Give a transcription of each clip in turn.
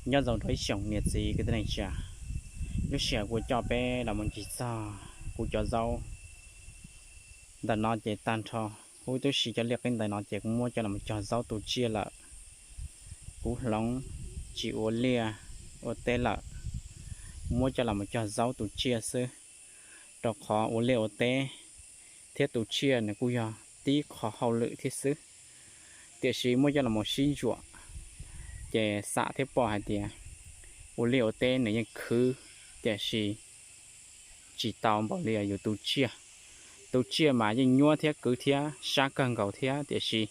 Nyob zoo rau ib tsoom niam txiv kwv tij neej tsa, lub sij hawm kuv coj peb los mus ncig txog kuv cov zaub ntawm no ces tag nrho huv tib si cov liaj qib ntais no ces kuv muab coj los mus cog zaub tu tsiaj lawm. Kuv hloov tsis ua liaj ua teb lawm, kuv muab coj los mus cog zaub tu tsiaj xwb, rau qhov ua liaj ua teb thiab tu tsiaj nws kuj yog tib qho hauj lwm thiab xwb. Tiam sis muab coj los mus sib ntsuam ces xam thiab pom hais tias ua liaj ua teb nws yeej khwv, tiam sis tsis tau npaum li yus tu tsiaj. Tu tsiaj mas yeej nyuaj thiab kwv thiab sab kawg nkaus thiab, tiam sis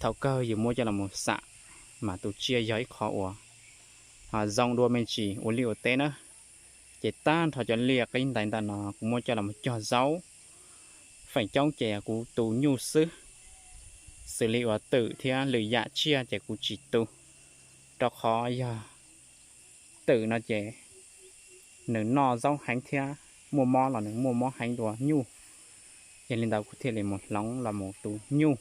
thaum kawg yus muab coj los mus xam mas tu tsiaj yog ib qho uas zoo dua me ntsis ua liaj ua teb na. Ces tag nrho cov liaj qib ntais ntawm no kuv muab coj los mus cog zaub, feem coob ces kuv tu nyuj xwb, xws li uas twm thiab lwm yam tsiaj ces kuv tsis tu, rau qhov yog twm no ces nws noj zaub heev thiab muaj mob los nws muaj mob heev dua nyuj. Yog li ntawd kuv thiaj li mus hloov los mus tu nyuj.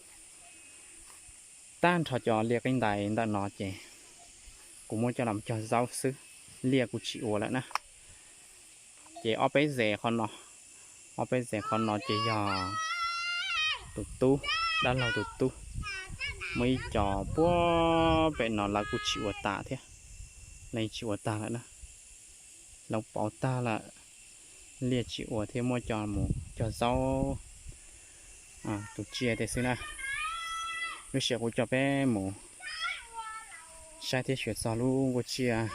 Tag nrho cov liaj qib ntais ntawm no ces kuv muab coj los cog zaub xwb, liaj kuv tsis ua lawm na. Ces ob peb zes qhov no, ob peb zes qhov no ces yog tus tub, dab laug tus tub. Muaj ib co puag pem no lawv kuj tsis ua tas thiab, lawv tsis ua tag lawm na, lawv pauv tag lawm, liaj tsis ua thiab muab coj mus cog zaub tu tsiaj tej xwb na. Lub sij hawm kuv coj peb mus saib thiab xyuas txog lub nkuaj tsiaj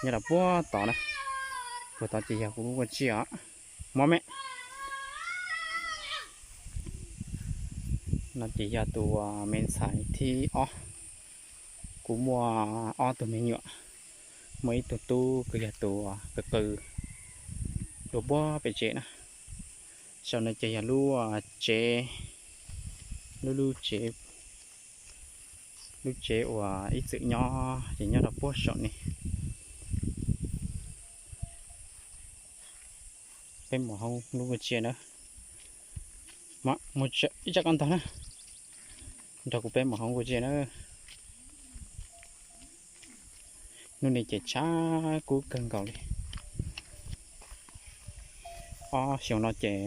nyob rau puag tod na, puag tod ces yog kuv lub nkuaj tsiaj os. Mob me no ces yog tus me ntxhais thib ob, kuv muaj ob tug me nyuam, muaj ib tug tub kuj yog tus qw qw dua puag pem tsev na. Saum no ces yog lub tsev, lub lub tsev, lub tsev uas ib txwm nyob ces nyob rau puag saum ni. Peb mus hauv lub nkuaj tsiaj na, mus ib tsam koj ntog na, nrog kuv peb mus hauv nkuaj tsiaj na. Hnub no ces tshav kub kawg nkaus li. Ob xyoo no ces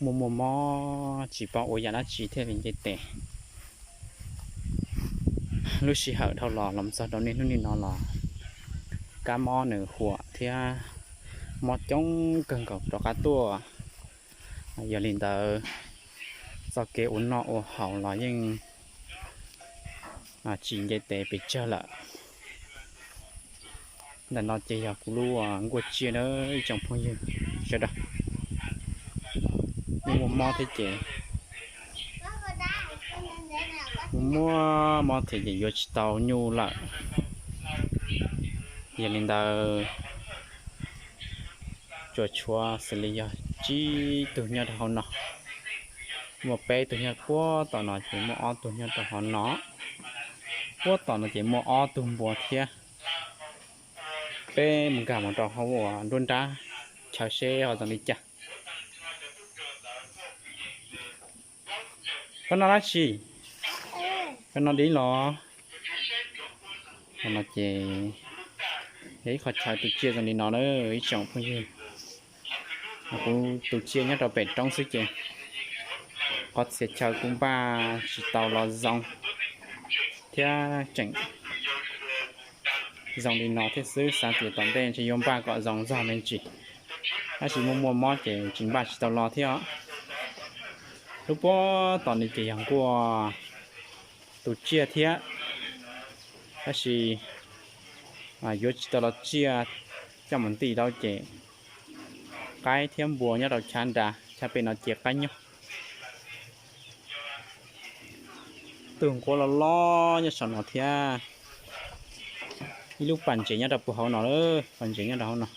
muaj muaj mob tsis paub ua yam dab tsi thiaj li nce tes. Lub sij hawm dhau los los txog rau niaj hnub niaj no los kab mob nws huam thiab mob coob kawg nkaus rov qab tuaj. Yog li ntawd, txoj kev ua noj ua haus los yeej tsis nce tes pes tsawg lawm. Ntawm no ces yog kuv lub nkuaj tsiaj na ib tsoom phooj ywg sawv daws. Muaj muaj mob thiab ces, muaj mob thiab ces yuav tsis tau nyuj lawm. Yog li ntawd, tsuas tshuav xws li yog tsib tug nyob rau hauv no. Muaj peb tug nyob puag tom no ces muaj ob tug nyob rau hauv no. Puag tom no ces muaj ob tug npua thiab. Peb mus nkag mus rau hauv uas nruab nrab chaw seb ho zoo li cas. Koj noj dab tsi? Koj noj dib los? Qhov no ces yog ib qho chaw tu tsiaj zoo li no na ib tsoom phooj ywg. Kuv tu tsiaj nyob rau pem roob xwb ces qhov txhia chaw kuv npaj tsis tau los zoo thiab tseem zoo li no thiab xwb, xav tias tom ntej ntshe yuav npaj kom zoo zog me ntsis, tab sis muaj muaj mob ces tsis npaj tsis tau los thiab os. Lub puag tom no ces yog nkuaj tu tsiaj thiab, tab sis yuav tsis tau los tsiaj coj mus nti tau ces qaib thiab npua nyob rau chav nrad, chav pem no ces qaib nyob. Tus nquab los los nyob saum no thiab. Ib lub pas ntses nyob rau puag hauv no, pas ntses nyob rau hauv no.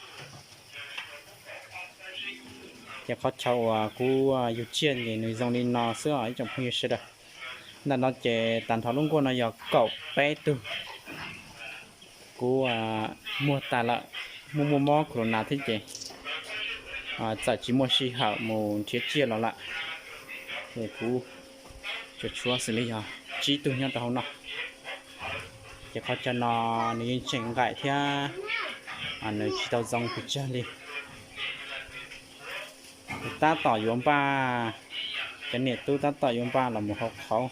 Ces qhov chaw uas kuv yug tsiaj ces nws zoo li no xwb os ib tsoom phooj ywg sawv daws. Ntawm no ces tag nrho lub nkuaj no yog kaum peb tug. Kuv muag tas lawm, muaj muaj mob corona thiab ces txawm tsis muaj sij hawm mus nrhiav tsiaj los lawm. Es kuv tsuas tshuav xws li yog tsib tug nyob rau hauv no. Ces qhov chaw no nws yeej tseem nqaim thiab, nws tsis tau zoo pes tsawg li. Tab tom yuav npaj, cov niam tub tab tom yuav npaj los mus hau qhauv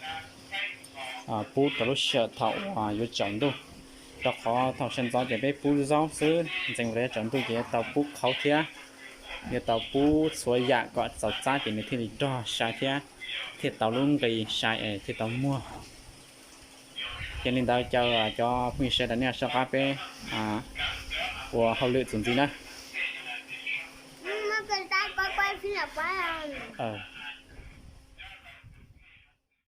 pub rau lub sij hawm thaum uas yuav tsaus ntuj, rau qhov thaum sawv ntxov ces peb pub zaub xwb, ntxeev li tsaus ntuj ces yuav tau pub qhauv thiab, yuav tau pub txhua yam kom txaus txab ces nws thiaj li rog sai thiab, thiaj tau lub nqi sai es thiaj tau muag. Ces li ntawd caw cov phooj ywg sawv daws nej soj qab peb ua hauj lwm txuas ntxiv na.